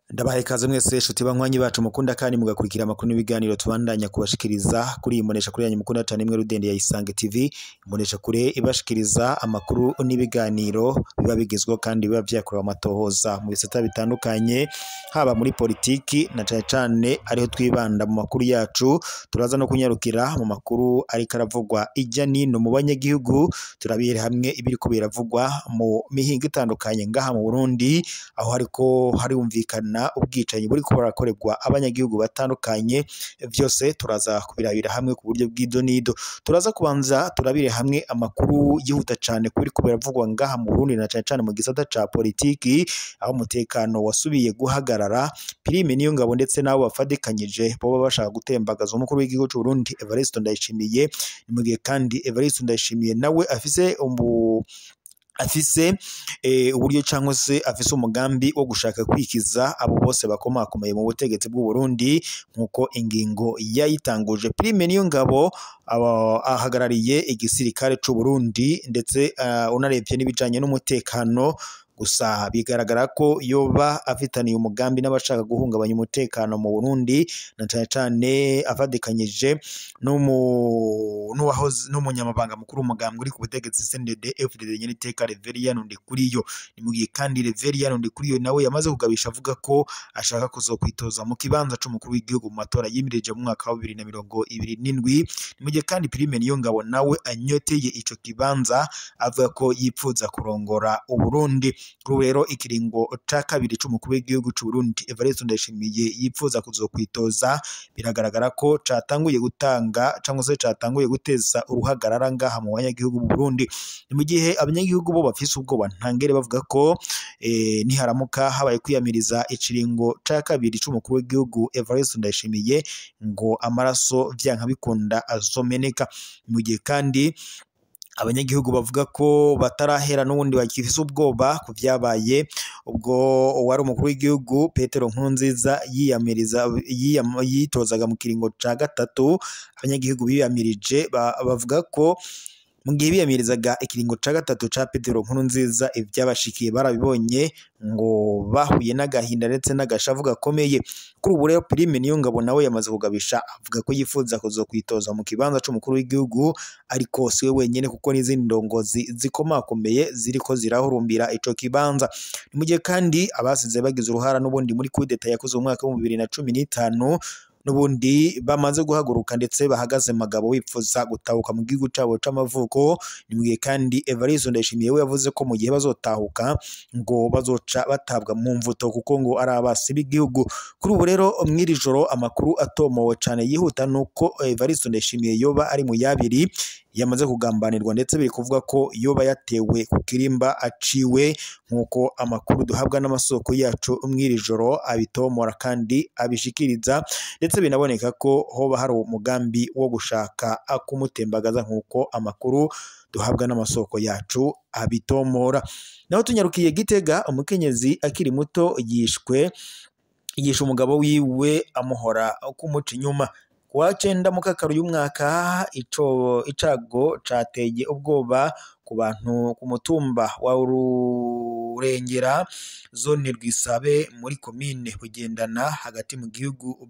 Ndabahaye ikaze mwese shuti banywanyi bacu mukunda kandi mugakurikira amakuru n'ibiganiro tubandanya kubashikiriza kuri iyi mbonesha kure yanyu mukunda cyane imwe rudende ya Isange TV, imbonesha kure ibashikiriza amakuru n'ibiganiro biba bigezweho kandi biba vyakorewe amatohoza mu bisata bitandukanye, haba muri politiki na cane cane ariho twibanda mu makuru yacu. Turaza no kunyarukira mu makuru ariko aravugwa ijya nino mu banyagihugu, turabira hamwe ibiriko biravugwa mu mihingo itandukanye ngaha mu Burundi, aho hariko harumvikana ubwicanyi buriko burakorerwa abanyagihugu batandukanye. Vyose turaza kubirabira hamwe ku buryo bw'idonido. Turaza kubanza turabire hamwe amakuru yihuta cane kubiriko biravugwa ngaha mu Burundi na cane cane mu gisata ca politiki, aho umutekano wasubiye guhagarara. Prime Niyongabo ndetse n'abo bafadikanyije boba bashaka gutembagaza umukuru w'igihugu c'u Burundi Evariste Ndayishimiye. Ni mu gihe kandi Evariste Ndayishimiye nawe afise uburyo cyangwa se afise umugambi wo gushaka kwikiza abo bose bakomakomeye mu butegetsi bw'u Burundi nkuko ingingo yayitanguje. Prime Niyongabo ahagarariye igisirikare c'u Burundi ndetse unarebye n'ibijanye n'umutekano, gusa bigaragara ko yoba afitaniye umugambi n'abashaka guhungabanya umutekano mu Burundi, na cane cane afadikanyije n'umunyamabanga mukuru w'umugambwe uri ku butegetsi CNDD FDD nyeniteka Reverien Ndikuriyo. Ni mu gihe kandi Reverien Ndikuriyo nawe yamaze kugabisha avuga ko ashaka kuzokwitoza mu kibanza c'umukuru w'igihugu mu matora yimirije mu mwaka wa 2027. Ni mu gihe kandi Prime Niyongabo nawe anyoteye ico kibanza avuga ko yipfuza kurongora Uburundi. Kuri rero ikiringo ca kabiri c'umukuru w'igihugu c'u Burundi Evariste Ndayishimiye yipfuza kuzokwitoza, biragaragara ko catanguye gutanga cyangwa se catanguye guteza uruhagarara ngaha mu banyagihugu b'u Burundi. Ni mu gihe abanyagihugu bo bafise ubwoba ntangere bavuga ko niharamuka habaye kwiyamiriza ikiringo ca kabiri c'umukuru w'igihugu Evariste Ndayishimiye ngo amaraso vyanka bikunda azomeneka. Mu gihe kandi abanyagihugu bavuga ko batarahera n'ubundi bakifise ubwoba ku vyabaye ubwo uwari umukuru w'igihugu Petero Nkurunziza yiyamiriza yitozaga mu kiringo ca gatatu. Abanyagihugu biyamirije bavuga ko mu gihe biyamirizaga ikiringo ca gatatu ca Petero Nkurunziza ivyabashikiye barabibonye, ngo bahuye n'agahinda ndetse n'agashavu gakomeye. Kuri ubu rero Prime Niyongabo nawe yamaze kugabisha avuga ko yifuza kuzokwitoza mu kibanza c'umukuru w'igihugu, ariko siwe wenyene kuko n'izindi ndongozi zikomakomeye ziriko zirahurumbira ico kibanza. Ni mu gihe kandi abasize bagize uruhara n'ubundi muri coup d'etat yakozwe mu mwaka wa 2015 n'ubundi bamaze guhaguruka ndetse bahagaze magabo bipfuza gutahuka mu gihugu cabo c'amavuko. Ni mu gihe kandi Evariste Ndayishimiye we yavuze ko mu gihe bazotahuka ngo bazoca batabwa mu mvuto kuko ngo ari abasi b'igihugu. Kuri ubu rero mw'iri joro amakuru atomowe cane yihuta nuko Evariste Ndayishimiye yoba ari mu yabiri yamaze kugambanirwa, ndetse biri kuvuga ko yoba yatewe ku kirimba aciwe, nkuko amakuru duhabwa n'amasoko yacu mw'iri joro abitomora kandi abishikiriza, ndetse binaboneka ko hoba hari umugambi wo gushaka kumutembagaza nkuko amakuru duhabwa n'amasoko yacu abitomora. Naho tunyarukiye Gitega, umukenyezi akiri muto yishwe yishe umugabo wiwe amuhora kumuca inyuma. Kuwa 9 Mukakaru y'umwaka icago cateye ubwoba ku bantu ku mutumba wa Rurengera zone Rwisabe muri komine Bugendana hagati mu gihugu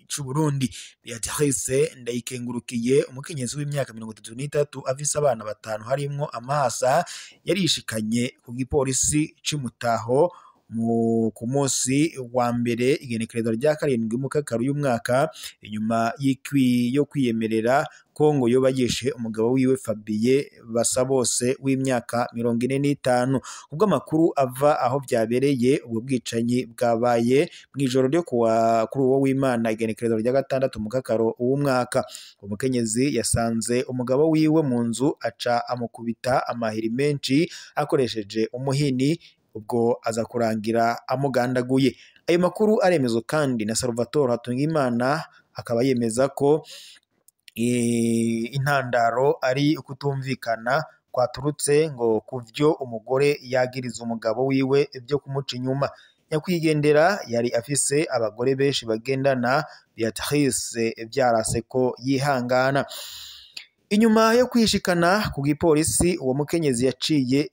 c'u Burundi. Beatrice Ndayikengurukiye, umukenyezi w'imyaka 33 afise abana batanu harimwo amahasa, yarishikanye ku gipolisi c'Imutaho ku munsi wa mbere igenekerezo rya 7 Mukakaru y'umwaka, inyuma yo kwiyemerera ko ngo yoba yishe umugabo wiwe Fabien Basabose w'imyaka 45. Ubwo amakuru ava aho vyabereye, ubwo bwicanyi bwabaye mw'ijoro ryo kuri uwo w'Imana igenekerezo rya 6 Mukakaro w'umwaka. Umukenyezi yasanze umugabo wiwe mu nzu aca amukubita amahiri menshi akoresheje umuhini, ubwo aza kurangira amugandaguye. Ayo makuru aremezwa kandi na Salvatore Hatungimana, akaba yemeza ko intandaro ari ukutumvikana kwaturutse ngo kuvyo umugore yagiriza umugabo wiwe byo kumuca inyuma. Nyakwigendera yari afise abagore benshi bagendana, Beatrice vyarase ko yihangana. Inyuma yo kwishikana ku gipolisi, uwo mukenyezi yaciye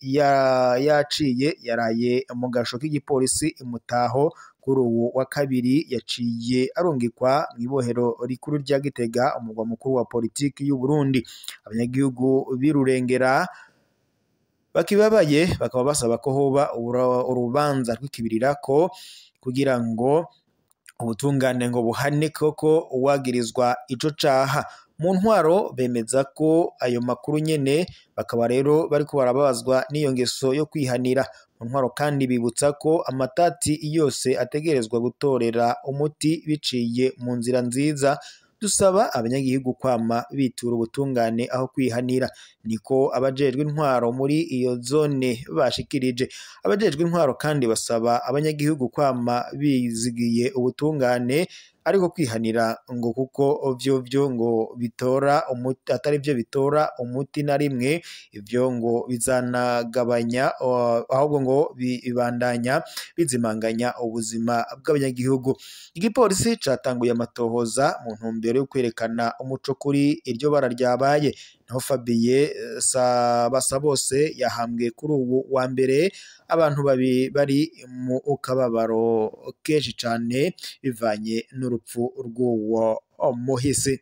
yaciye yaraye mu gasho k'igipolisi imutaho. Kuri uwu wa kabiri yaciye arungikwa mw'ibohero rikuru rya Gitega, umugwa mukuru wa politiki y'u Burundi. Abanyagihugu b'Irurengera bakibabaye bakaba basaba ko hoba urubanza rw'ikibirirako kugira ngo ubutungane ngo buhane koko uwagirizwa ico caha. Mu ntwaro bemeza ko ayo makuru nyene, bakaba rero bariko barababazwa n'iyo ngeso yo kwihanira. Mu ntwaro kandi bibutsa ko amatati yose ategerezwa gutorera umuti biciye mu nzira nziza. Dusaba abanyagihugu kwama bitura ubutungane aho kwihanira, niko abajejwe intwaro muri iyo zone bashikirije. Abajejwe intwaro kandi basaba abanyagihugu kwama bizigiye ubutungane, ariko kwihanira ngo kuko vyo ngo bitora umuti, atari vyo bitora umuti na rimwe. Ivyo ngo bizanagabanya, ahubwo ngo bibandanya bizimanganya ubuzima bw'abanyagihugu. Igipolisi catanguye amatohoza mu ntumbero yo kwerekana umuco kuri iryo bara ryabaye. Naho Fabien Basabose yahambwe kuri ubu wa mbere. Abantu babiri bari mu kababaro kenshi cane bivanye n'urupfu rw'uwo muhisi.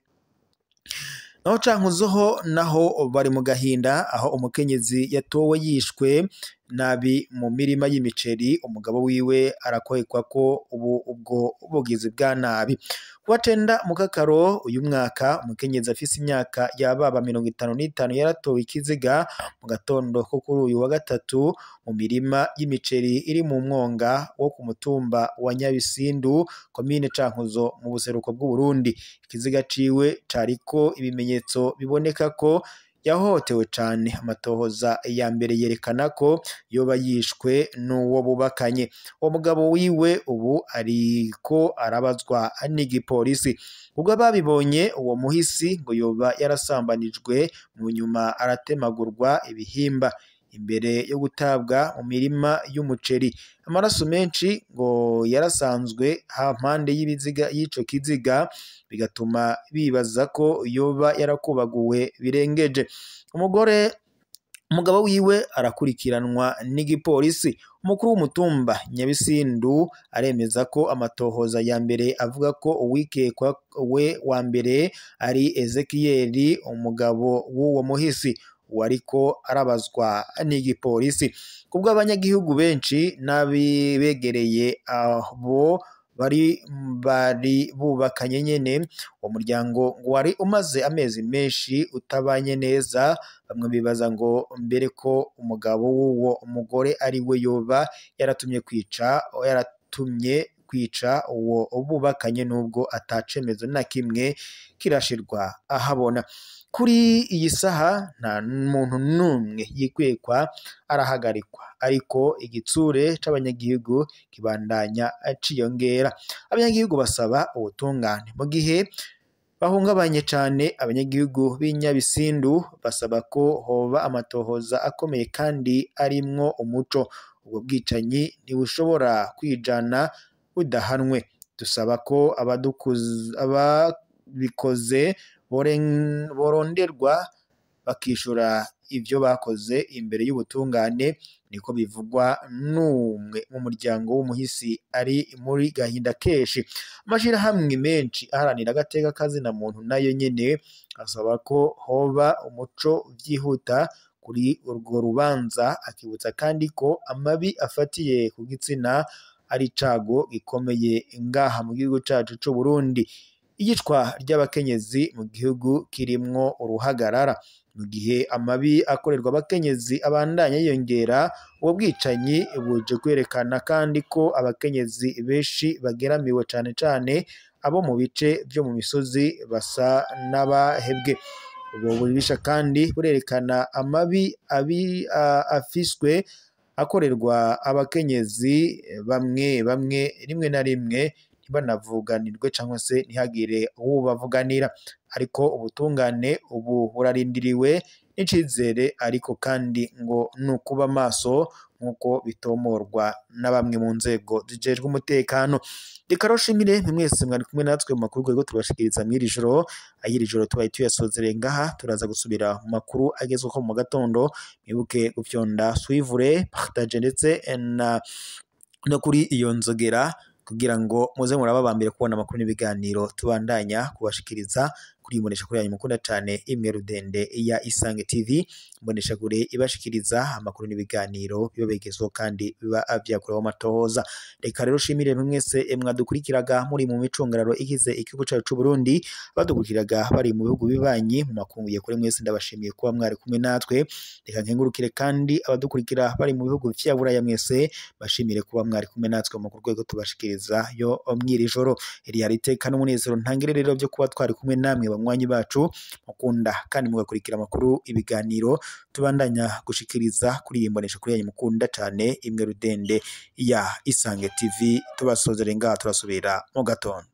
Naho Cankuzo naho bari mu gahinda, aho umukenyezi yatowe yishwe nabi mu mirima y'imiceri, umugabo wiwe arakwekwa ko ubu ubwo bugizi bwa nabi. Kuwa 9 Mukakaro uyu mwaka, umukenyezi afise imyaka yababa 55 yaratowe ikiziga mu gatondo ko kuri uyu wa gatatu mu mirima y'imiceri iri mu mwonga wo ku mutumba wa Nyabisindu, komine Cankuzo, mu buseruko bw'u Burundi. Ikiziga ciwe cariko ibimenyetso biboneka ko yahohotewe cane. Amatohoza ya mbere yerekana ko yoba yishwe n'uwo bubakanye. Uwo mugabo wiwe ubu ariko arabazwa n'igipolisi. Ubwo babibonye, uwo muhisi ngo yoba yarasambanijwe, mu nyuma aratemagurwa ibihimba imbere yo gutabwa mu mirima y'umuceri. Amaraso menshi ngo yarasanzwe hampande y'ibiziga y'ico kiziga, bigatuma bibaza ko yoba yarakubaguwe birengeje. Umugore umugabo wiwe arakurikiranwa n'igipolisi. Umukuru w'umutumba Nyabisindu aremeza ko amatohoza ya mbere avuga ko uwikekwa we wa mbere ari Ezekiyeli, umugabo w'uwo muhisi, wariko arabazwa n'igipolisi. Kubwo abanyagihugu benshi n'abibegereye abo bari bubakanye nyene, uwo muryango ngo wari umaze amezi menshi utabanye neza. Bamwe bibaza ngo mbere ko umugabo w'uwo mugore ari we yoba yaratumye kwica uwo bubakanye, nubwo atacemezo na kimwe kirashirwa ahabona. Kuri iyi saha nta muntu n'umwe yikwekwa arahagarikwa, ariko igitsure c'abanyagihugu kibandanya ciyongera. Abanyagihugu basaba ubutungane mu gihe bahungabanye cane. Abanyagihugu b'Inyabisindu basaba ko hoba amatohoza akomeye kandi arimwo umuco. Ubwo bwicanyi ntibushobora kwijana budahanwe. Dusaba ko ababikoze boronderwa bakishura ivyo bakoze imbere y'ubutungane, niko bivugwa n'umwe mu muryango w'umuhisi ari muri gahinda kenshi. Amashirahamwe menshi aharanira agateka kazina muntu nayo nyene asaba ko hoba umuco vyihuta kuri urwo rubanza, akibutsa kandi ko amabi afatiye ku gitsina ari icago gikomeye ngaha mu gihugu cacu c'u Burundi. Iyicwa ry'abakenyezi mu gihugu kirimwo uruhagarara. Mu gihe amabi akorerwa abakenyezi abandanya yiyongera, ubwo bwicanyi buje kwerekana kandi ko abakenyezi benshi bageramiwe, cane cane abo mu bice vyo mu misozi basa n'abahebwe. Ubwo bubisha kandi burerekana amabi afiswe akorerwa abakenyezi bamwe bamwe, rimwe na rimwe ntibanavuganirwe cyangwa se ntihagire uwubavuganira. Ariko ubutungane ubu burarindiriwe n'icizere, ariko kandi ngo ni ukuba maso nk'uko bitomorwa na bamwe mu nzego zijejwe umutekano. Reka roshimire mwese mwari kumwe natwe mu makuru rwego tubashikiriza mw'iri joro. Ayiri joro tubaye tuyasozereye ngaha, turaza gusubira mu makuru agezweho mu gatondo. Mwibuke gufyonda suivre, partage ndetse na no kuri iyo nzogera kugira ngo muze murababambire kubona amakuru n'ibiganiro tubandanya kubashikiriza kuri imbonesha kure yanyu mukunda cane imwe rudende ya Isange TV, imbonesha kure ibashikiriza amakuru n'ibiganiro biba bigezweho kandi biba vyakorewe amatohoza. Reka rero shimire mwese mwadukurikiraga muri mu micungararo igize igihugu cacu c'u Burundi, badukurikiraga bari mu bihugu bibanyi mu makungu kure, mwese ndabashimiye kuba mwari kumwe natwe. Reka nkengurukire kandi abadukurikira bari mu bihugu vya Buraya, mwese bashimire kuba mwari kumwe natwe mu rwego tubashikiriza yo mw'iri joro. Iri hari iteka n'umunezero ntangire rero byo kuba twari kumwe namwe banywanyi bacu mukunda kandi mugakurikira amakuru ibiganiro tubandanya gushikiriza kuri iyi mbonesha kuri yanyu mukunda cane imwe rudende ya Isange TV. Tubasozere ngaha, turasubira mu gatondo.